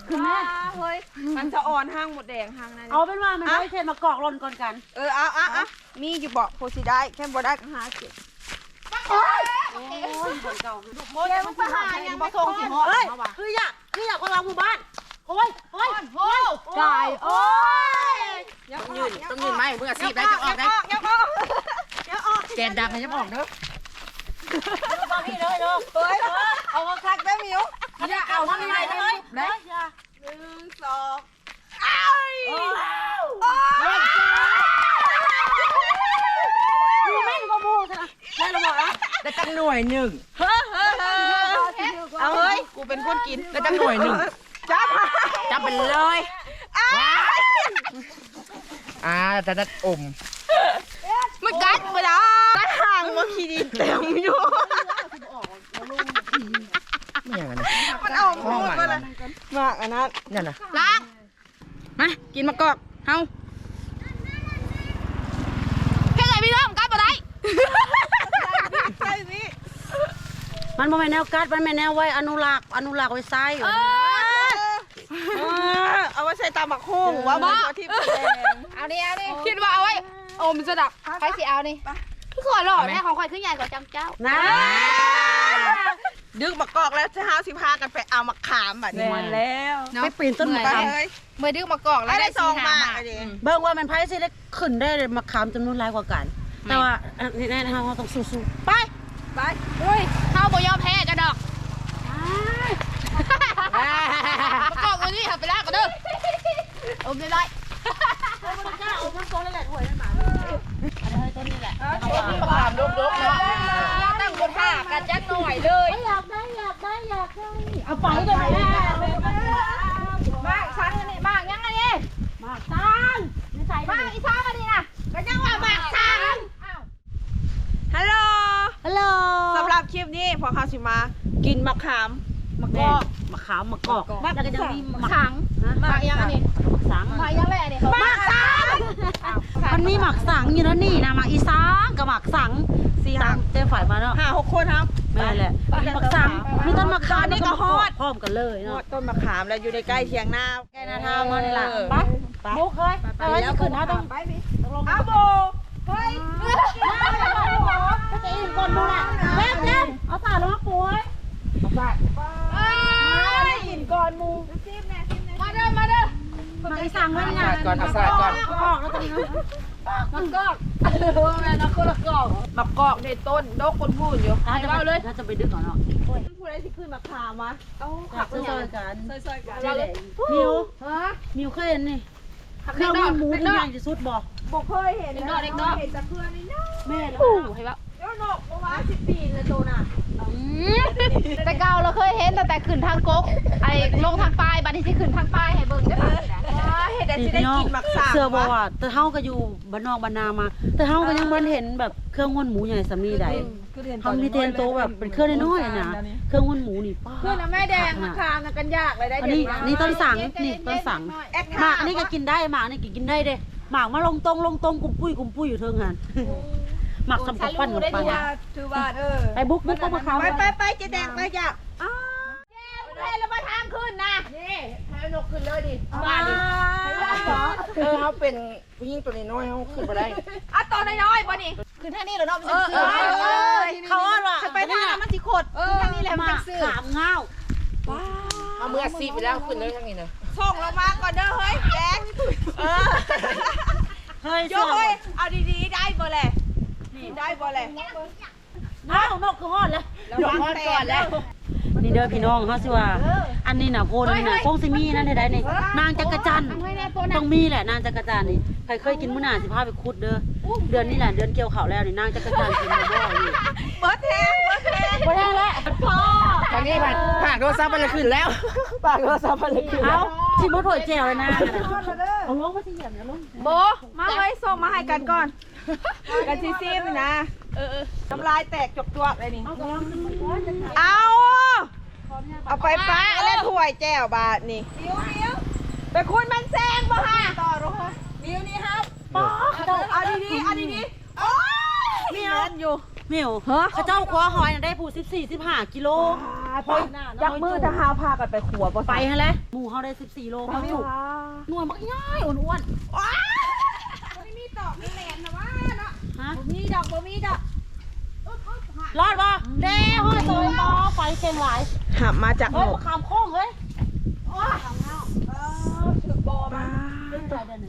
ຄືແມ່ ເຮີ້ຍ ມັນສະອອນ ຫາງມົດແດງ ຫາງນັ້ນ. ເອົາເປັນວ່າມັນ ເອົາ ໄດ້ເຮັດໝາກກອກຫຼົ່ນກ່ອນກັນ. ເອີ ເອົາ ເອົາ ເອົາ ມີຢູ່ບໍ່ ຜູ້ຊິໄດ້? ຄັນບໍ່ໄດ້ກໍຫາເກັບ. ໂອ້ຍ ໂອ້ຍ ບ່ອນເກົ່າ. ໂອ້ຍ ມັນຊິຫາຫຍັງມາສົ່ງຊິຮອດ ເຮີ້ຍ ມາວ່າ ຄືຢາກ ຄືຢາກເວົ້າວ່າໝູ່ບ້ານ. ໂອ້ຍ ໂອ້ຍ ໂອ້ຍ ຕາຍ ໂອ້ຍ ຕ້ອງຍື່ນ ຕ້ອງຍື່ນໄມ້ມືອາຊີບໄດ້ ຈະອອກໄດ້. ແກນດຳໃຫ້ຈະອອກເດີ. ເອົາຄັກເດີມິວ. ຢ່າເອົາທາງໃນເດີ. ໜຶ່ງ ສອງ ອ້າຍ ໂອ້ຍ ແມ່ນບໍ່ໝູ່ຊະນະ. ໄດ້ລະບໍ່ລະ? ໄດ້ຈັກໜ່ວຍໜຶ່ງ. ເຮີ້ຍ ເຮີ້ຍ ເຮີ້ຍ ເອົາເຮີ້ຍ ກູເປັນຄົນກິນ. ໄດ້ຈັກໜ່ວຍໜຶ່ງ. ຈັບ ຈັບໄປເລີຍ. ອ້າຍ ອ່າ ຕະນັດອົມ. ມັນກັດບໍ່ໄດ້ ກັດຫາງບໍ່ ຂີ້ດິນເຕັມຢູ່. ອີຫຍັງອັນນີ້? ມັນເອົາໝູດມາລະ ໝາກອັນນັ້ນ ນັ້ນນະ ລ້າງ. ມາກິນໝາກກອກເຮົາ. ເຮັດໃດພີ່ນ້ອງ ກັດບໍ່ໄດ້. ມັນບໍ່ແມ່ນແນວກັດ ມັນແມ່ນແນວໄວ້ອະນຸລັກ ອະນຸລັກໄວ້ໃຊ້. ເອີ ເອີ ເອົາໄວ້ໃສ່ຕຳໝາກຫຸ່ງ ວ່າໝາກຖົ່ວທິບຖົ່ວແດງ. ເອົານີ້ ເອົານີ້ ຄິດວ່າເອົາໄວ້ອົມຊະດອກ. ໃຜຊິເອົານີ້? ຄືຂໍຫຼໍ່ແທ້ ຂອງຂ້ອຍຄືໃຫຍ່ກວ່າຈຳເຈົ້າ. ນະ ດຶກໝາກກອກແລ້ວ ເຮົາຊິພາກັນໄປເອົາໝາກຂາມບາດນີ້. ແມ່ນແລ້ວ ໄປປີນຕົ້ນໝາກຂາມ. ເມື່ອຍດຶກໝາກກອກແລ້ວ ໄດ້ສອງໝາກ. ເບິ່ງວ່າແມ່ນໃຜຊິໄດ້ຂຶ້ນໄດ້ໝາກຂາມຈຳນວນຫຼາຍກວ່າກັນ. ແຕ່ວ່າແນ່ໆ ເຮົາ ເຮົາຕ້ອງສູ້ໆ ໄປ ໄປ. ອຸ້ຍ ເຮົາບໍ່ຍອມແພ້ເຈົ້າດອກ. ໝາກກອກມື້ນີ້ເຮົາໄປລາກກ່ອນເດີ. ອົມນ້ອຍໆ ບໍ່ໄດ້ກ້າອົມນຳໂຕແຫຼະ ຖ້ວຍນັ້ນມາ. ອັນນີ້ຕົ້ນນີ້ແຫຼະ ໝາກຂາມດົກໆເນາະ. ຕັ້ງບໍ່ຖ້າກັນຈັກໜ້ອຍເລີຍ. ຢາກໄດ້ ຢາກໄດ້ ຢາກໄດ້. ເອົາໄປເດີ. ໝາກສັງອັນນີ້ ໝາກຫຍັງອັນນີ້? ໝາກສັງ. ຢູ່ໃສ? ໝາກອີສັງອັນນີ້ນະ. ກໍຍັງວ່າໝາກສັງ. ອ້າວ ຮັລໂຫຼ ຮັລໂຫຼ. ສຳລັບຄລິບນີ້ພວກເຮົາຊິມາກິນໝາກຂາມ ໝາກກອກ ໝາກຂາມ ໝາກກອກ ແລ້ວກໍຍັງມີໝາກສັງ. ໝາກຫຍັງອັນນີ້? ໝາກສັງ. ໝາກຫຍັງແຫຼະອັນນີ້? ໝາກສັງ. ມັນມີໝາກສັງຢູ່ນັ້ນນີ້ນະ ໝາກອີສັງກັບໝາກສັງ. ສີ່ຫ້າ ຕາມເຈົ້າຝ່າຍມາເນາະ ຫ້າຫົກຄົນເຮົາ. ແມ່ນແຫຼະ ມີໝາກສັງ ມີຕົ້ນໝາກຂາມ. ນີ້ກໍຮອດ ພ້ອມກັນເລີຍເນາະ ຮອດຕົ້ນໝາກຂາມແລ້ວ ຢູ່ໃນໃກ້ຖຽງນາ ໃກ້ນາທາມເຮົານີ້ລະ. ເອີ ໄປ ໄປ ບຸກເຮີ້ຍ. ແຕ່ວ່າຊິຂຶ້ນເຮົາຕ້ອງ ເອົາໂບ ເຮີ້ຍ ຈະອີ່ມກ່ອນໝູ່ລະ. ເຈັບ ເຈັບ ເອົາສາລົງມາປູເຮີ້ຍ. ເອົາສາ ເອີຍ ກິນກ່ອນໝູ່. ມາເດີ ມາເດີ. ໝາກອີສັງເລີຍນະ ເອົາສາກ່ອນ ເອົາສາກ່ອນ. ໝາກກອກ ໝາກກອກ ເອີ ແມ່ນ ຄົນລະກອກ. ໝາກກອກໃນຕົ້ນດົກພຸ້ນໆຢູ່. ໃຫ້ເວົ້າເລີຍ ເຮົາຈະໄປດຶກເອົາເນາະ. ຜູ້ໃດຊິຂຶ້ນໝາກຂາມວະ? ເອົາ ຊ່ອຍໆກັນ ຊ່ອຍໆກັນ. ມິວ ຮະ ມິວເຄີຍເຫັນນີ້ ເຄື່ອງຫຸ່ນໝູທີ່ໃຫຍ່ທີ່ສຸດບໍ່? ບໍ່ເຄີຍເຫັນ. ເດັກນ້ອຍ ເດັກນ້ອຍ ເຫັນແຕ່ເຄື່ອງນ້ອຍ. ແມ່ນ ໃຫ້ເວົ້າ ເຈົ້ານົກບໍ່ວ່າຊິປີນລະໂຕນະ. ອືມ ແຕ່ເກົ່າລະເຄີຍເຫັນຕັ້ງແຕ່ຂຶ້ນທາງກົກ ໄອ້ລົງທາງປາຍ ບັດນີ້ຊິຂຶ້ນທາງປາຍໃຫ້ເບິ່ງເດີ້. ເຮັດແຕ່ຊິໄດ້ກິນໝາກສາ. ເຊື່ອບໍ່ວ່າ ແຕ່ເຮົາກໍຢູ່ບ້ານນອກບ້ານນາມາ ແຕ່ເຮົາກໍຍັງບໍ່ເຫັນແບບເຄື່ອງຫຸ່ນໝູໃຫຍ່ສ່ຳນີ້ໃດ. ເຮົາມີແຕ່ເຫັນໂຕແບບເປັນເຄື່ອງນ້ອຍໆນະ ເຄື່ອງນ້ອຍໆ. ແມ່ແດງ ໝາກຂາມນະກັນຢາກເລີຍໄດ໋. ອັນນີ້ ນີ້ຕົ້ນສັງ ນີ້ຕົ້ນສັງ. ໝາກອັນນີ້ກໍກິນໄດ້ ໝາກນີ້ກໍກິນໄດ້ເດ້. ໝາກມາລົງຕົງ ລົງຕົງ ກຸ້ມປຸ້ຍ ກຸ້ມປຸ້ຍຢູ່ເທິງຫັ້ນ. ໝາກສຳປະປັນ ສຳປະປັນ. ຖືວ່າ ເອີ ໄປບຸກ ບຸກ ບຸກມາເຂົ້າ. ໄປ ໄປ ໄປ ເຈແດງ ໄປ. ຢາກ ອ້າວ ເຫັນແລ້ວບໍ່ທາງຂຶ້ນນະ. ນີ້ ໃຫ້ເອົານົກຂຶ້ນເລີຍນີ້. ມານີ້ ເອີ ເຮົາເປັນ ຜູ້ຍິງໂຕນ້ອຍໆ ເຮົາຂຶ້ນບໍ່ໄດ້. ອ່ະ ໂຕນ້ອຍໆບໍ່ນີ້? ຂຶ້ນທາງນີ້ແຫຼະເນາະ ມັນ ເອີ ຈະ ເອີ ເອີ ເຂົາວ່າ ໄປທາງນັ້ນມັນຊິຂົດ. ເອີ ຂຶ້ນທາງນີ້ແຫຼະມັນຈັ່ງຊື່. ໝາກຂາມງາວ. ເຮົາມືອາຊີບໄປແລ້ວ ຂຶ້ນເລີຍທາງນີ້ນະ. ສົ່ງລົງມາກ່ອນເດີເຮີ້ຍ ແຈກ. ເອີ ເຮີ້ຍ ໂຍ ເອົາດີໆ ໄດ້ບໍ່ແຫຼະ? ນີ້ ໄດ້ບໍ່ແຫຼະ? ອ້າວ ນົກຄືຮອດແລ້ວ. ນົກຮອດກ່ອນແລ້ວ. ນີ້ເດີພີ່ນ້ອງ ເຮົາຊິວ່າ ເອີ ອັນນີ້ນະ ໂພນນີ້ນະ ເຮີ້ຍ ຄົງຊິມີນັ້ນໃດນີ້ ນາງຈັກກະຈັນ. ຕ້ອງມີແຫຼະນາງຈັກກະຈັນນີ້. ໃຜເຄີຍກິນ ມື້ໜ້າຊິພາໄປຂຸດເດີ. ເດືອນນີ້ແຫຼະ ເດືອນກ່ຽວເຂົ້າແລ້ວນີ້ ນາງຈັກກະຈັນກິນບໍ່ຢູ່. ເບິດແຮງ ເບິດແຮງ ບໍ່ໄດ້ແລ້ວ. ທາງນີ້ ຝາກໂທລະສັບໄປລະຂຶ້ນແລ້ວ ຝາກໂທລະສັບໄປລະຂຶ້ນ. ເອົາ ຊິໝົດຖ້ວຍແຈ່ວແລ້ວນາ. ເອົາລົງມາຊິຫຽບ ເອົາລົງ. ບໍ່ ມາເຮີ້ຍ ສົ່ງມາໃຫ້ກັນກ່ອນ. ກັນຊິຊີມນະ. ເອີໆ ນ້ຳລາຍແຕກຈວກໆເລີຍນີ້. ເອົາ ເອົາໄປປະແລ້ວຖ້ວຍແຈ່ວບາດນີ້. ໄປຄຸນມັນແຊງບໍ່ຫາ? ມີຢູ່ນີ້ເຮົາ. ເອົາດີໆ ເອົາດີໆ. ໂອ້ຍ ມີຢູ່. ມິວ ເຂົາເຈົ້າຄົວຫອຍນະ ໄດ້ຜູ້ສິບສີ່ ສິບຫ້າກິໂລ. ຈັບມື ຖ້າເຮົາພາກັນໄປຄົວບໍ່ ໄປຫັ້ນແຫຼະ. ໝູ່ເຮົາໄດ້ສິບສີ່ໂລ ເຮົາຈຸ. ໜ່ວຍບັກໃຫຍ່ ອ້ວນໆ. ບໍ່ໄດ້ມີຕອກມີແຫຼມນະວ່າເນາະ. ຮະ? ບໍ່ມີດອກ ບໍ່ມີດອກ. ລອດບໍ່? ເດ້ ຮອດໂຕບໍ່? ໄຟເຄັ່ງຫຼາຍ. ຫາບມາຈາກ ເຮີ້ຍ ໝົກ ມະຂາມໂຄ້ງເຮີ້ຍ. ໂອ້ຍ ເອີ ຖືກບໍ່ມັນ.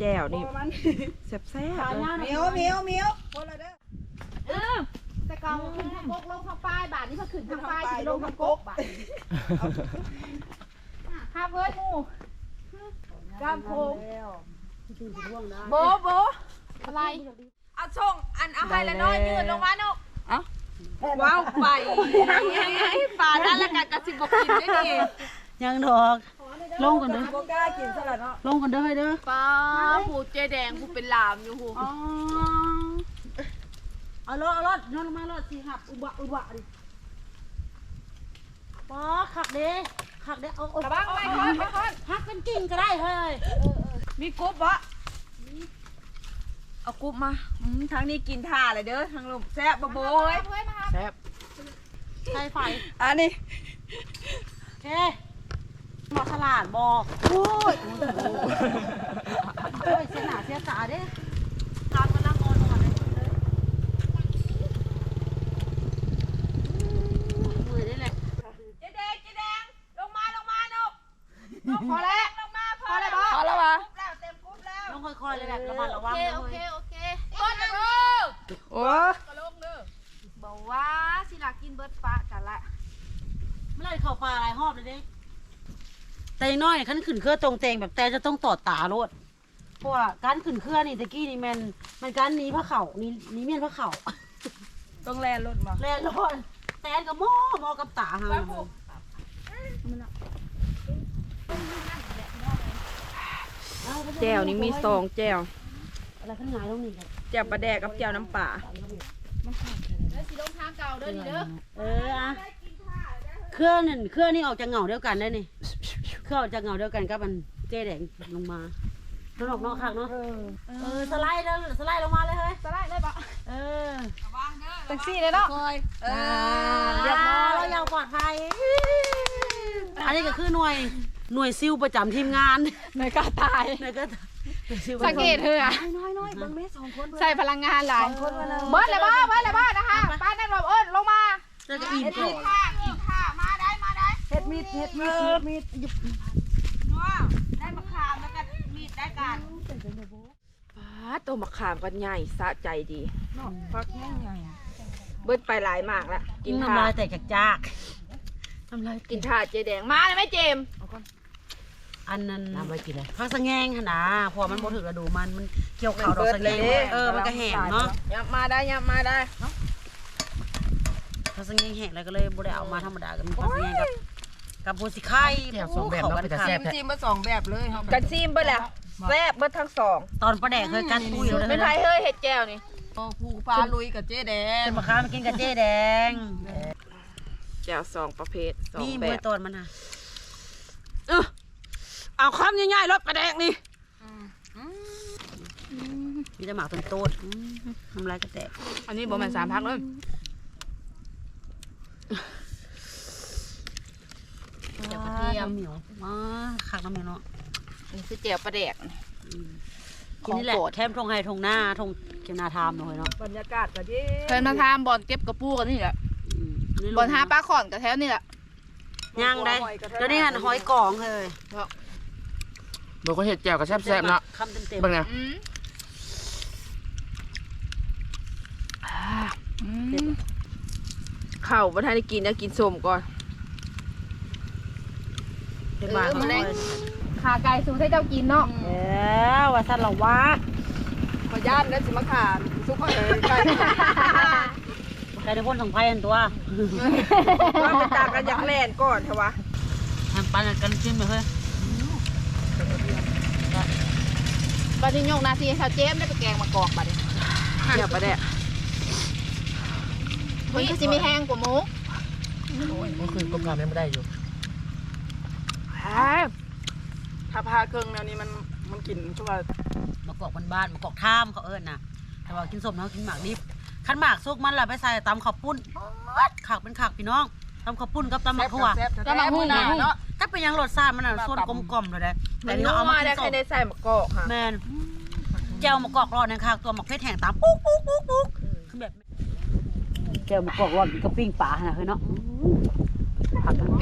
ແຈ່ວນີ້ແຊບໆ ເລີຍ. ໝິວ ໝິວ ໝິວ ຄົນລະເດີ. ເອີ ແຕ່ເກົ່າຂຶ້ນທາງກົກ ລົງທາງປາຍ ບາດນີ້ເພິ່ນຂຶ້ນທາງປາຍ ລົງທາງກົກບາດ. ຫາບເຮີ້ຍໝູ່ ກາມໂຄ້ງ. ໂບ ໂບ ອະໄລ ເອົາສົ່ງອັນ ເອົາໃຫ້ລະນ້ອຍຍື່ນລົງມາເນາະ. ເອົ້າ ເວົ້າໄປ ປານັ້ນລະກະ ກະຊິບໍ່ກິນເດ້ນີ້. ຍັງດອກ. ລົງກ່ອນເດີ ບໍ່ກ້າກິນຊະລະເນາະ. ລົງກ່ອນເດີເຮີ້ຍເດີ. ປ້າ ຜູ້ເຈ້ແດງຜູ້ເປັນຫຼາມຢູ່ພຸ້ນ. ອໍ ເອົາໂລດ ເອົາໂລດ ຍ້ອນລົງມາໂລດ ຊິຫັບ ອຸບະ ອຸບະ ນີ້. ປ້າ ຄັກເດ້ ຄັກເດ້. ເອົາ ເອົາ ລະວັງໄມ້ທ່ອນ ໄມ້ທ່ອນ ຫັກເປັນກິ່ງກະໄດ້ເຮີ້ຍ. ເອີ ເອີ ມີກຸບບໍ່? ເອົາກຸບມາ. ອືມ ທາງນີ້ກິນຖ້າລະເດີ ທາງລຸ່ມ. ແຊບບໍ່ໂບເອີຍ? ແຊບ. ໃສ່ໄຟ ອັນນີ້ ເຄ ໝໍສະຫຼາດບໍ່? ໂອ້ຍ ໂອ້ຍ ໂອ້ຍ ເສຍໜ້າເສຍຕາເດ້. ຕາກຳລັງອ່ອນໆ ເລີຍ ເມື່ອຍເດ້ແຫຼະ. ເຈແດງ ເຈແດງ ລົງມາ ລົງມາ ນົກ. ພໍແລ້ວ ລົງມາ ພໍແລ້ວບໍ່? ພໍແລ້ວຫວາ? ກຸບແລ້ວ ເຕັມກຸບແລ້ວ. ລົງຄ່ອຍໆ ເລີຍແຫຼະ ລະມັດລະວັງ. ໂອເຄ ໂອເຄ ໂອເຄ. ໂອ້ ກໍລົງເດີ. ບໍ່ວ່າຊິລາກກິນເບິດປະກັນລະ. ມັນໄລ່ເຂົ້າປ່າຫຼາຍຮອບແລ້ວເດ້. ແຕ່ນ້ອຍຄັນຂຶ້ນເຄືອຕົງແຕ່ງແບບແຕ່ຈະຕ້ອງຕອດຕາໂລດ. ເພາະວ່າການຂຶ້ນເຄືອນີ້ ແຕ່ກີ້ນີ້ແມ່ນ ແມ່ນການໜີພາເຂົ້າ ໜີ ໜີມ້ຽນພາເຂົ້າ. ຕ້ອງແລ່ນໂລດບໍ່? ແລ່ນໂລດ. ແຕ່ກໍມໍ່ ເໝາະກັບຕາເຮົາ. ແຈ່ວນີ້ມີສອງແຈ່ວ ແຈ່ວປາແດກກັບແຈ່ວນ້ຳປາ. ເດີ ຊິລົງທາງເກົ່າເດີນີ້ເດີ. ເອີ ອະ ເຄືອນັ້ນ ເຄືອນີ້ອອກຈາກເຫງົ້າດຽວກັນໄດ໋ນີ້. ເຄືອອອກຈາກເຫງົ້າດຽວກັນກັບອັນເຈ້ແດງລົງມາ. ເນາະ ເນາະ ຄັກເນາະ. ເອີ ເອີ ສະໄລເດີ ສະໄລລົງມາເລີຍເຮີ້ຍ. ສະໄລເລີຍບໍ່? ເອີ ລະວັງເດີ ຈັ່ງຊີ້ເລີຍເນາະ. ເອີ ລຽບຮ້ອຍ ລະຍະປອດໄພ. ອັນນີ້ກໍຄືໜ່ວຍ ໜ່ວຍຊິວປະຈຳທີມງານ. ໜ່ວຍກ້າຕາຍ ໜ່ວຍກ້າຕາຍ. ສັງເກດເຮີ້ຍ ນ້ອຍໆ ເບິ່ງແມ່ ສອງຄົນ ໃຊ້ພະລັງງານຫຼາຍ. ສອງຄົນມາເລີຍ. ເບິດແລ້ວບໍ່? ເບິດແລ້ວບໍ່ນະຄະ? ໄປ ໄປ ນັກລົບ ເອີ້ນລົງມາ. ແລ້ວກໍອີ່ມ. ເຮັດມີດ ເຮັດມີດ ເຮັດມີດ ເຮັດມີດ. ເນາະ ໄດ້ມະຂາມແລ້ວກໍມີດໄດ້ການ. ປາດ ໂຕມະຂາມກໍໃຫຍ່ສະໃຈດີເນາະ. ຝັກໃຫຍ່ໆ ເບິດໄປຫຼາຍໝາກລະ. ກິນ ນ້ຳລາຍແຕກຈາກໆ ນ້ຳລາຍ ກິນຖ້າເຈແດງ. ມາແລ້ວແມ່ເຈມ. ເອົາກ່ອນ. ອັນນັ້ນ ນ້ຳໄວ້ກິນເລີຍ ຜັກສະແງງຫັ້ນນະ ເພາະວ່າມັນບໍ່ຖືກລະດູມັນ ມັນກ່ຽວເຂົ້າດອກສະແງງ. ເອີ ມັນກໍແຫ້ງເນາະ. ຫຍັບມາໄດ້ ຫຍັບມາໄດ້. ຜັກສະແງງແຫ້ງແລ້ວກໍເລີຍບໍ່ໄດ້ເອົາມາທຳມະດາ ກໍມີຜັກສະແງງກັບ ກັບຫົວສີໄຄ. ແຈ່ວສອງແບບເນາະ ເປັນຕາແຊບແທ້. ຊີມ ຊີມເບິດສອງແບບເລີຍ. ເຮົາກໍຊີມເບິດແລ້ວ ແຊບເບິດທັງສອງ. ຕອນປາແດກເຄີຍກັດປຸ້ຍເລີຍ. ເປັນໃຜເຮີ້ຍເຮັດແຈ່ວນີ້? ໂອ້ ຜູ້ພາລຸຍກັບເຈແດງ. ເປັນມາຄ້າມາກິນກັບເຈແດງ. ແຈ່ວສອງປະເພດ ສອງແບບ. ມີບໍ່ຕອນມັນນະ? ເອີ ເອົາຄຳໃຫຍ່ໆໂລດປາແດກນີ້. ອືມ ອືມ ມີແຕ່ໝາກຕົ້ນໂຕດ. ອືມ ນ້ຳລາຍກະແຕກ. ອັນນີ້ບໍ່ແມ່ນສາມຜັກເລີຍ. ແຈ່ວກະທຽມ ໜຽວມາກ ຄັກນຳແມ່ເນາະ. ອັນນີ້ຄືແຈ່ວປາແດກ. ອືມ ຂອງໂປດ ກິນນີ້ແຫຼະ ແຄມທົ່ງໄຮ່ທົ່ງນາ ທົ່ງ ເຂດນາທາມເນາະເຮີ້ຍເນາະ. ບັນຍາກາດກໍດີ. ເຄີຍມາທາມບ່ອນເກັບກະປູກໍນີ້ແຫຼະ. ອືມ ບ່ອນຫາປາຂອນກໍແຖວນີ້ແຫຼະ. ຍັງໄດ໋ ດຽວນີ້ຫັ້ນຫອຍກອງເຮີ້ຍ. ເນາະ ເບິ່ງຄົນເຮັດແຈ່ວກໍແຊບໆເນາະ. ຄຳເຕັມໆ ເບິ່ງນະ. ອືມ ອືມ ເຂົ້າບໍ່ທັນໄດ້ກິນ ໄດ້ກິນສົ້ມກ່ອນ. ເອີ ມື້ແລງຂາໄກ່ສູ່ໃຫ້ເຈົ້າກິນເນາະ. ເອີ ວ່າຊັ້ນລະຫວາ. ຂ້ອຍຢ້ານເດີຊິມາຂ້າສຸກຂ້ອຍໄກ່. ໄກ່ໄດ້ພົ້ນສັງໄພຫັ້ນຕົວະ. ວ່າເປັນຕາກັນຢາກແລ່ນກ່ອນແທ້ວະ. ທາງປັນກັນຊິມເລີຍເຮີ້ຍ. ບັດນີ້ຍົກໜ້າທີ່ໃຫ້ສາວເຈມໄດ້ໄປແກງໝາກກອກບັດນີ້. ແຈ່ວປາແດກ ເພິ່ນຄືຊິມີແຮງກວ່າໝູ່. ໂອ້ຍ ບໍ່ຄືກົບນ້ຳຍັງບໍ່ໄດ້ຢູ່. ຖ້າຜ່າເຄິ່ງແນວນີ້ມັນ ມັນກິນຄືວ່າ ໝາກກອກບ້ານໆ ໝາກກອກທາມເຂົາເອີ້ນນະ. ແຕ່ວ່າກິນສົ້ມເຮົາກິນໝາກດິບ. ຄັນໝາກສຸກມັນລະໄປໃສ່ຕຳເຂົ້າປຸ້ນ ເປີດ ຄັກເປັນຄັກພີ່ນ້ອງ. ຕຳເຂົ້າປຸ້ນກັບຕຳໝາກຖົ່ວ ແຊບ ຕຳໝາກຫຸ່ງນະ ເນາະ ຈັກເປັນຫຍັງລົດຊາດມັນນ່ະ ຊວນກົມກ່ອມເລີຍເດ້. ແຕ່ນີ້ເຮົາເອົາມາກິນ ໄດ້ ສອງ ໄດ້ໃສ່ໝາກກອກ ແມ່ນ ແຈ່ວໝາກກອກລອດໜຶ່ງ ຄ່າຕົວໝາກເຜັດແຫ້ງຕາມປຸກໆໆ ຄືແບບ ແຈ່ວໝາກກອກລອດກັບປີ້ງປາຫັ້ນນະເຮີ້ຍເນາະ.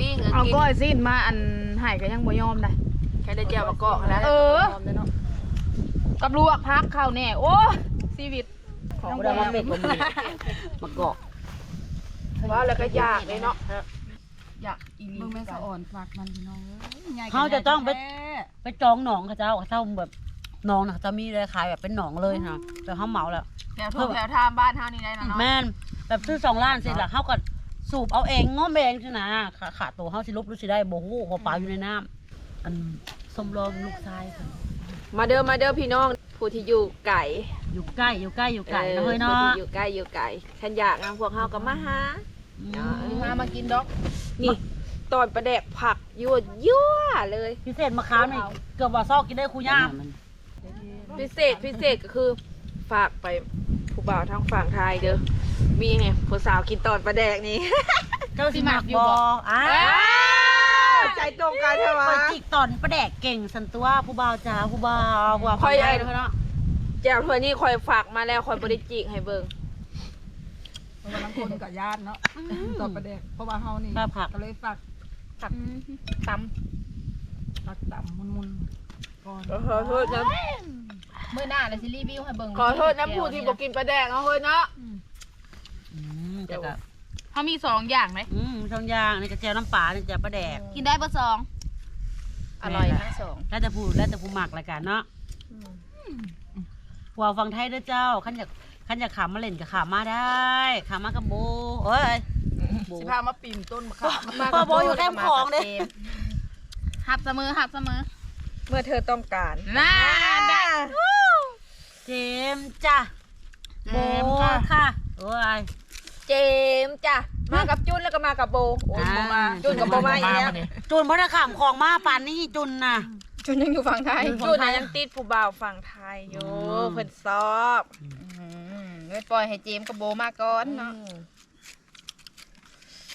ປີ້ງ ເອົາກ້ອຍຊີ້ນມາອັນໃຫ້ກໍຍັງບໍ່ຍອມໄດ໋ ແຄ່ໄດ້ແຈ່ວໝາກກອກນະ. ເອີ ກັບລວກຜັກເຂົ້າແດ່. ໂອ້ ຊີວິດ ຂອງບໍ່ໄດ້ມາເປັດບໍ່ມີໝາກກອກ. ເວົ້າແລ້ວກໍຢາກເດ້ເນາະ ຢາກອີ່ຫຼີ. ເບິ່ງແມ່ສະອອນຝັກມັນ ພີ່ນ້ອງເອີຍ ໃຫຍ່ ເຮົາຈະຕ້ອງໄປ ໄປຈອງໜອງເຂົາເຈົ້າ ເຂົາເຈົ້າແບບໜອງນະ ເຂົາເຈົ້າມີໄດ້ຂາຍແບບເປັນໜອງເລີຍນະ ແຕ່ເຮົາເໝົາແລ້ວ ແຖວທົ່ວແຖວທາງບ້ານເຮົານີ້ໄດ້ນະເນາະ. ແມ່ນ ແບບຊື້ສອງລ້ານຊີ້ລະ ເຮົາກໍສູບເອົາເອງ ງມເອງຊີ້ນະ. ຂາ ຂາໂຕເຮົາຊິຫຼຸບຫຼືຊິໄດ້ບໍ່ຮູ້ ເພາະປາຢູ່ໃນນ້ຳ. ອັນ ຊົມລອມລູກຊາຍເພິ່ນ ມາເດີ ມາເດີພີ່ນ້ອງ ຜູ້ທີ່ຢູ່ໄກ ຢູ່ໃກ້ ຢູ່ໃກ້ ຢູ່ໄກ ເອີ ເນາະເຮີ້ຍເນາະ ຜູ້ທີ່ຢູ່ໃກ້ ຢູ່ໄກ ຄັນຢາກນຳພວກເຮົາກໍມາຫາ ອືມ ເນາະ ມາ ມາກິນດອກ. ນີ້ ຕອນປາແດກຜັກ ຍົວໆ ເລີຍ ພິເສດມະຂາມນີ້ ເກືອບວ່າຊອກກິນໄດ້ຄູ່ຍາມ. ພິເສດ ພິເສດກໍຄືຝາກໄປຜູ້ບ່າວທາງຝັ່ງໄທເດີ ມີແຮງຜູ້ສາວກິນຕອນປາແດກນີ້ ເຈົ້າຊິມັກບໍ່? ອ້າວ ໃຈຕົງກັນແທ້ຫວາ ຂ້ອຍຈິກຕອນປາແດກເກັ່ງຊັ້ນຕົວະ ຜູ້ບ່າວຈ໋າ ຜູ້ບ່າວ ຜູ້ບ່າວຝັ່ງໄທເນາະ. ແຈ່ວຖ້ວຍນີ້ຂ້ອຍຝາກມາແລ້ວ ຂ້ອຍບໍ່ໄດ້ຈິກໃຫ້ເບິ່ງ ເພາະວ່າລາງຄົນກໍຢ້ານເນາະ ອືມ ຕອນປາແດກ ເພາະວ່າເຮົານີ້ ກໍເລີຍຝາກ ຝາກ ອືມ ຕຳ ຝາກຕຳໝຸ່ນໆ ຂໍໂທດນຳ ມື້ໜ້າລະຊິຣີວິວໃຫ້ເບິ່ງ. ຂໍໂທດນຳຜູ້ທີ່ບໍ່ກິນປາແດກເນາະເຮີ້ຍເນາະ. ອືມ ອືມ ແຕ່ກໍ ເຮົາມີສອງຢ່າງເດ້. ອືມ ສອງຢ່າງ ນີ້ກໍແຈ່ວນ້ຳປາ ນີ້ແຈ່ວປາແດກ ກິນໄດ້ເບິດສອງ ອະລ່ອຍທັງສອງ ແລ້ວແຕ່ຜູ້ ແລ້ວແຕ່ຜູ້ມັກລະກັນເນາະ. ອືມ ຜູ້ບ່າວຝັ່ງໄທເດີເຈົ້າ ຄັນຢາກ ຄັນຢາກຂ້າມມາຫຼິ້ນກໍຂ້າມມາໄດ້ ຂ້າມມາກັບໂບ ເອີຍ ໂບ ຊິພາມາປີນຕົ້ນມະຂາມ ມາກັບໂບ ໂບຢູ່ແຄມຂອງເດ້. ຮັບສະເໝີ ຮັບສະເໝີ ເມື່ອເທີຕ້ອງການ ນານ ເຈມຈ້າ ເຈມ ໂບ ຄ່ະ ໂອ້ຍ ເຈມຈ້າ ມາກັບຈຸນ ແລ້ວກໍມາກັບໂບ. ໂອ້ຍ ອ່າ ບໍ່ມາ ຈຸນກໍບໍ່ມາອີກແລ້ວ. ຈຸນບໍ່ໄດ້ຂ້າມຂອງມາປານນີ້ ຈຸນນະ ຈຸນຍັງຢູ່ຝັ່ງໄທ ຈຸນນະຍັງຕິດຜູ້ບ່າວຝັ່ງໄທຢູ່ ອໍ ເພິ່ນຊອບ. ອືມ ໄປປ່ອຍໃຫ້ເຈມກັບໂບມາກ່ອນເນາະ. ອືມ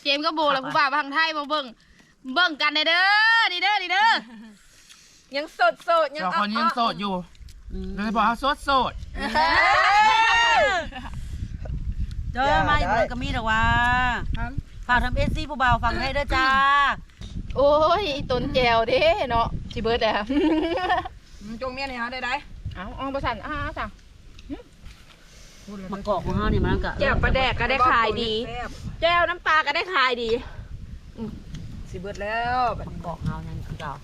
ເຈມກັບໂບ ແລ້ວຜູ້ບ່າວທາງໄທມາເບິ່ງ ເບິ່ງກັນແດ່ເດີ ນີ້ເດີ ນີ້ເດີ ຍັງໂສດໆ ຍັງ ສອງຄົນຍັງໂສດຢູ່. ອືມ ໂດຍສະເພາະເຮົາໂສດໆ ເດີ ມາຢູ່ເມືອງກໍມີດອກວ່າ ຝາກທຳເອັຟຊີຜູ້ບ່າວຝັ່ງໄທເດີຈ້າ. ໂອ້ຍ ຕົ້ນແຈ່ວເດ້ເນາະ ຊິເບິດແລ້ວ. ອືມ ຈົ່ງເມຍໃຫ້ເຮົາໄດ້ໃດ ເອົາ ເອົາບໍ່ຊັ້ນ ເອົາ ເອົາຊັ້ນ. ໝາກກອກຂອງເຮົານີ້ມັນກໍ ແຈ່ວປາແດກກໍໄດ້ຂາຍດີ ແຈ່ວນ້ຳປາກໍໄດ້ຂາຍດີ. ອືມ ຊິເບິດແລ້ວບັດນີ້ ໝາກກອກເຮົາຍັງຄືເກົ່າ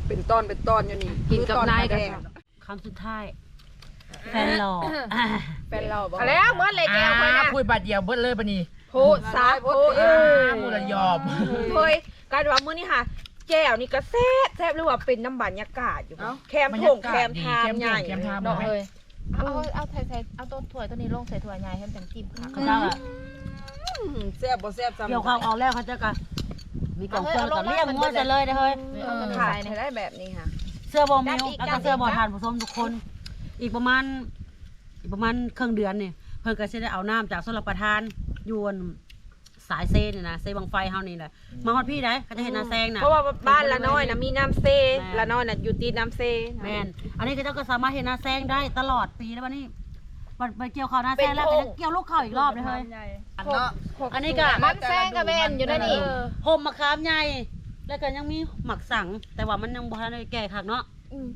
ເປັນຕອນເປັນຕອນຢູ່ນີ້ ກິນກັບນາຍກໍ ຄຳສຸດທ້າຍ ແຟນຫຼໍ່ ແຟນຫຼໍ່ບໍ່ ເອົາແລ້ວ ເບິດເລີຍແຈ່ວຂ້ອຍນະ ອ່າ ຄຸຍບາດດຽວເບິດເລີຍບັດນີ້. ໂພດຊະ ໂພດ ເອີ ໝູ່ລະຍອມ ເຮີ້ຍ ກາຍວ່າມື້ນີ້ຫາ ແຈ່ວນີ້ກໍແຊບ ແຊບ ຫຼືວ່າເປັນນຳບັນຍາກາດຢູ່ ເອົ້າ ແຄມທົ່ງ ບັນຍາກາດດີ ແຄມທາງໃຫຍ່ ແຄມທົ່ງ ເນາະ ເຮີ້ຍ. ເອົາ ເອົາ ເອົາໃສ່ ໃສ່ ເອົາຕົ້ນຖ້ວຍຕົວນີ້ລົງໃສ່ຖ້ວຍໃຫຍ່ໃຫ້ມັນຈັ່ງຈິ້ມຄັກ ອືມ ເຂົາເຈົ້າ ແຊບບໍ່ແຊບຊ່ຳ ກ່ຽວເຂົ້າອອກແລ້ວ ເຂົາເຈົ້າກໍມີກອງເຄື່ອງ ເອົາລົງມາ ກໍລ້ຽງງົວໃສ່ເລີຍເດີເຮີ້ຍ. ເອີ ຂາຍໃຫ້ໄດ້ແບບນີ້ຫາ ເຊື່ອບໍ່ມິວ ແລ້ວກໍເຊື່ອບໍ່ທ່ານຜູ້ຊົມທຸກຄົນ ອີກປະມານ ອີກປະມານເຄິ່ງເດືອນນີ້ ເພິ່ນກໍຊິໄດ້ເອົານ້ຳຈາກຊົນລະປະທານຢູ່ອັນ ສາຍເຊນີ້ນະ ເຊບັ້ງໄຟເຮົານີ້ແຫຼະ ອືມ ມາຮອດພີ້ໃດ໋ ເຂົາເຈົ້າເຮັດນາແຊງນະ ເພາະວ່າບ້ານລະນ້ອຍນະມີນ້ຳເຊ ແມ່ນ ລະນ້ອຍນະຢູ່ຕິດນ້ຳເຊນະ ແມ່ນ ອັນນີ້ເຂົາເຈົ້າກໍສາມາດເຮັດນາແຊງໄດ້ຕະຫຼອດປີເລີຍ ບັດນີ້ ບັດໄປກ່ຽວເຂົ້ານາແຊງແລ້ວ ເປັນທົ່ງ ກໍຍັງກ່ຽວລູກເຂົ້າອີກລອບເລີຍເຮີ້ຍ ອັນເນາະ ອັນນີ້ກໍ ມັນແຊງກໍແມ່ນຢູ່ໃນນີ້ ເອີ ຮົ່ມມະຂາມໃຫຍ່ ແລ້ວກໍຍັງມີໝາກສັງ ແຕ່ວ່າມັນຍັງບໍ່ທັນໄດ້ແກ່ຄັກເນາະ ອືມ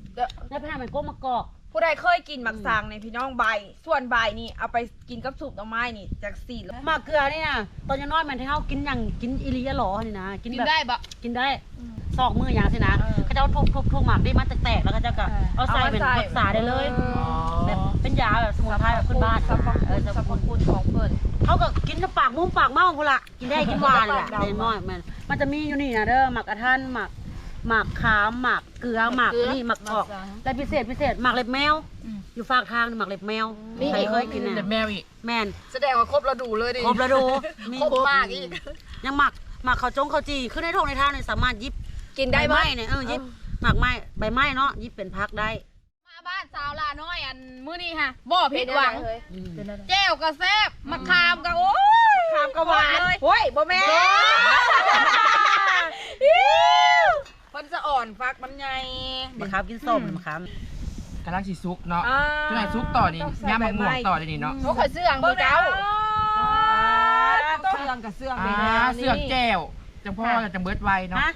ແລ້ວພາແມ່ນກົກໝາກກອກ ຜູ້ໃດເຄີຍກິນໝາກສັງນີ້ ອືມ ພີ່ນ້ອງ ໃບ ສ່ວນໃບນີ້ເອົາໄປກິນກັບຊຸບໜໍ່ໄມ້ນີ້ຈັກຊີ້ ໝາກເກືອນີ້ນະ ຕອນຍັງນ້ອຍແມ່ນທີ່ເຮົາກິນຫຍັງ ກິນອີ່ຫຼີອີ່ຫຼໍນີ້ນະ ກິນແບບ ກິນໄດ້ບໍ່? ກິນໄດ້ ອືມ ຊອກມື້ຫຍັງຊີ້ນະ ເອີ ເຂົາເຈົ້າທຸບໆໆ ໝາກນີ້ມັນແຕກໆ ແລ້ວເຂົາເຈົ້າກໍ ເອີ ເອົາໃສ່ ເອົາມາໃສ່ ເປັນປຶກສາໄດ້ເລີຍ ອໍ ແບບເປັນຢາແບບສະໝຸນໄພ ແບບພື້ນບ້ານ ສັບພະຄຸນ ເອີ ສັບພະຄຸນຂອງເພິ່ນ ເຮົາກໍກິນປາກມຸມປາກເມົາພຸ້ນລະ ກິນໄດ້ກິນຫວານນີ້ແຫຼະ ເດັກນ້ອຍແມ່ນ ມັນຈະມີຢູ່ນີ້ນະເດີ ໝາກອະທັນ ໝາກ ໝາກຂາມ ໝາກເກືອ ໝາກ ໝາກນີ້ ໝາກກອກ ແລະພິເສດ ພິເສດ ໝາກເລັບແມວ ອືມ ຢູ່ຟາກທາງໝາກເລັບແມວ ມີອີກ ໃຜເຄີຍກິນນະ ເລັບແມວອີກ ແມ່ນ ສະແດງວ່າຄົບລະດູເລີຍນີ້ ຄົບລະດູ ມີ ຄົບໝາກອີກ ຍັງໝາກ ໝາກເຂົ້າຈົ່ງເຂົ້າຈີ່ ຄືໃນທົ່ງໃນທາງນີ້ ສາມາດຫຍິບກິນໄດ້ ໃບໄມ້ນີ້ ເອີ ຫຍິບ ເອີ ໝາກໄມ້ ໃບໄມ້ເນາະ ຫຍິບເປັນຜັກໄດ້. ມາ ບ້ານສາວຫຼ້ານ້ອຍ ອັນມື້ນີ້ຫະບໍ່ຜິດຫວັງ. ເປັນຈັ່ງໃດເຮີ້ຍ? ແຈ່ວກໍແຊບ ໝາກຂາມກໍ ໂອ້ຍ ໝາກຂາມກໍຫວານ. ໂອ້ຍ ບໍ່ແມ່ນ ເພິ່ນສະອ່ອນ ຝັກມັນໃຫຍ່. ໝາກຂາມກິນສົ້ມ ໝາກຂາມກຳລັງຊິສຸກເນາະ. ອ່າ ຈຸໃຫ້ສຸກຕໍ່ນີ້ ຍຳໝາກມ່ວງຕໍ່ໄດ້ນີ້ເນາະ. ໂອ້ ຂ້ອຍເຊື່ອງບໍ່ເຈົ້າ. ເຊື່ອງກໍເຊື່ອງ ອ່າ ເຊື່ອງແຈ່ວ ຈັ່ງພໍ ຈັ່ງເບິດໄວເນາະ.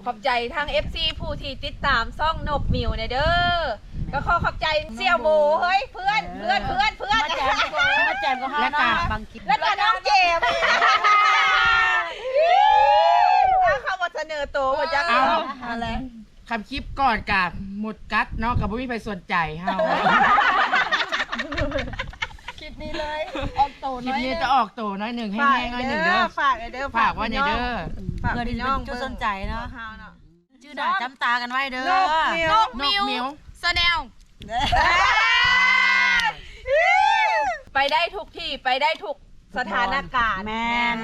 ຂອບໃຈທາງ ເອັຟຊີ ຜູ້ທີ່ຕິດຕາມຊ່ອງນົກມິວແດ່ເດີ. ກໍຂໍຂອບໃຈສ່ຽວໂບ ເຮີ້ຍ ເພື່ອນ ເພື່ອນ ເພື່ອນ ເພື່ອນ ມາແຈມ ມາແຈມກັບເຮົາເນາະ ບາງທີ ແລ້ວກໍນ້ອງເຈມ ເຂົາບໍ່ສະເໜີໂຕບໍ່ຈັກ. ເອົາ ຫັ້ນແຫຼະ ຄຳຄລິບກ່ອນກະໝົດກັດເນາະ ກໍບໍ່ມີໃຜສົນໃຈເຮົາ. ຄລິບນີ້ເລີຍ ອອກໂຕ ຄລິບນີ້ຈະອອກໂຕໜ້ອຍໜຶ່ງ ແຮງໆໜ້ອຍໜຶ່ງເດີ. ຝາກເດີ ຝາກໄວ້ເດີ ຝາກພີ່ນ້ອງເບິ່ງ ຈຸດສົນໃຈເນາະ ເຮົາເນາະ. ຈື່ໜ້າຈ້ຳຕາກັນໄວ້ເດີ ນົກມິວ ນົກມິວ Channel ໄປໄດ້ທຸກທີ່ ໄປໄດ້ທຸກສະຖານະການ. ແມ່ນ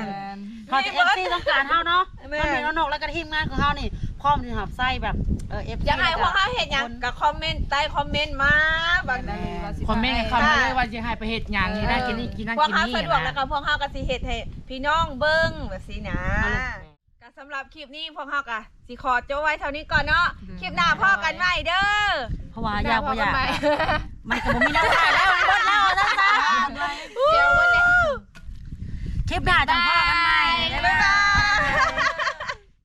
ຖ້າ ເອັຟຊີ ຕ້ອງການເຮົາເນາະ ແມ່ນ ນ້ອງນົກ ແລ້ວກໍທີມງານຂອງເຮົານີ້ ພ້ອມທີ່ຮັບໃຊ້ແບບ ເອີ ເອັຟຊີ ຢາກໃຫ້ພວກເຮົາເຮັດຫຍັງກໍຄອມເມັນໃຕ້ຄອມເມັນມາ. ຄອມເມັນເຂົ້າມາເລີຍວ່າຊິໃຫ້ໄປເຮັດຫຍັງ ຊິໄດ້ກິນນີ້ກິນນັ້ນກິນນີ້ ພວກເຮົາສະດວກ ແລ້ວກໍພວກເຮົາກໍຊິເຮັດໃຫ້ພີ່ນ້ອງເບິ່ງແບບຊີ້ນະ. ກໍສຳລັບຄລິບນີ້ພວກເຮົາກໍຊິຂໍຈົບໄວ້ເທົ່ານີ້ກ່ອນເນາະ. ຄລິບໜ້າພໍ້ກັນໃໝ່ເດີ. ເພາະວ່າຢາກບໍ່ຢາກ ມັນກໍບໍ່ມີແນວຂາຍແລ້ວ ມັນເບິດແລ້ວ ວ່າຊັ້ນຊະ. ຄລິບໜ້າຈັ່ງພໍ້ກັນ